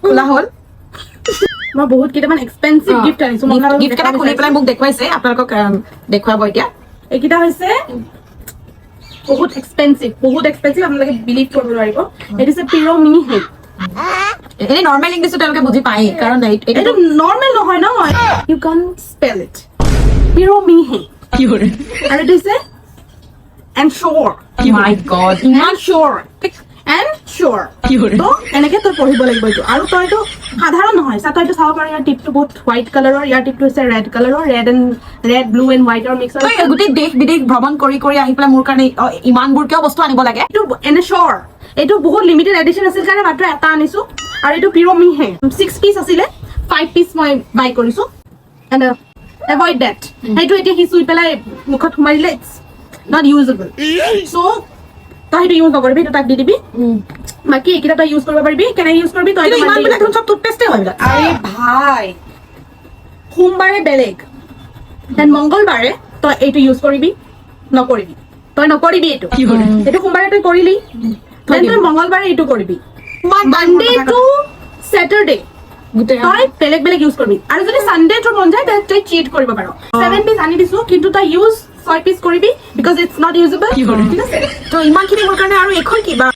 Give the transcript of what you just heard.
খোলা হ'ল। মই বহুত কেইটামান এক্সপেঞ্চিভ গিফ্ট আনিছো। মই আপোনালোকক গিফ্ট কেইটা দেখাব খুলি পেলাই বিচাৰিছো। মোক দেখুৱাইছে, আপোনালোকক দেখুৱাব এতিয়া। এইকেইটা হৈছে বহুত এক্সপেঞ্চিভ, বহুত এক্সপেঞ্চিভ, আপোনালোকে বিলিভ কৰিব নোৱাৰিব। এইটো হৈছে পিৰ' মিনি হেড। এনেই নৰ্মেল ইংলিছো তেওঁলোকে বুজি পায়েই, কাৰণ এইটো এইটো নৰ্মেল নহয় ন, you can spell it পিৰ' mini head. আৰু এইটো হৈছে এনশ্যোৰ। মাই গড, ইমান এনশ্যোৰ, এনশ্যোৰ। তো এনেকে তই পঢ়িব লাগিব এইটো। আৰু তই এইটো সাধাৰণ নহয়, চা, তই এইটো চাব পাৰ। ইয়াৰ টিপটো বহুত হোৱাইট কালাৰৰ, ইয়াৰ টিপটো হৈছে ৰেড কালাৰৰ, red and red, blue and হোৱাইটৰ মিক্স। তই গোটেই দেশ বিদেশ ভ্ৰমণ কৰি কৰি আহি পেলাই মোৰ কাৰণে ইমানবোৰ কিয় বস্তু আনিব লাগে? এইটো এনশ্যোৰ, এইটো বহুত লিমিটেড এডিশ্যন আছিল কাৰণে মাত্ৰ এটা আনিছো। আৰু এইটো পিৰমিহে 6 পিচ আছিলে, 5 পিচ মই বাই কৰিছো। এণ্ড এভইড that, সেইটো এতিয়া সি চুই পেলাই মুখত সোমাই দিলে, it's not usable. চ' তই সেইটো ইউজ নকৰিবি, সেইটো তাক দি দিবি। বাকী এইকেইটা তই ইউজ কৰিব পাৰিবি। কেনেকে ইউজ কৰিবি তই? কিন্তু ইমানবিলাক দেখোন চব টুথপেষ্টে হয় এইবিলাক। আৰে ভাই, সোমবাৰে বেলেগ, then মংগলবাৰে তই এইটো ইউজ কৰিবি, নকৰিবি, তই নকৰিবি এইটো। এইটো সোমবাৰে তই কৰিলি, then তই মংগলবাৰে এইটো কৰিবি। মানডে টু চেটাৰডে গোটেই তই বেলেগ বেলেগ ইউজ কৰিবি। আৰু যদি চানডে তোৰ মন যায়, তেন্তে তই চিট কৰিব পাৰ। 7 পিচ আনি দিছো, কিন্তু তই ইউজ 6 পিচ কৰিবি, because it's not usable, ঠিক আছে? তো ইমানখিনি মোৰ কাৰণে আৰু এইখন কিবা?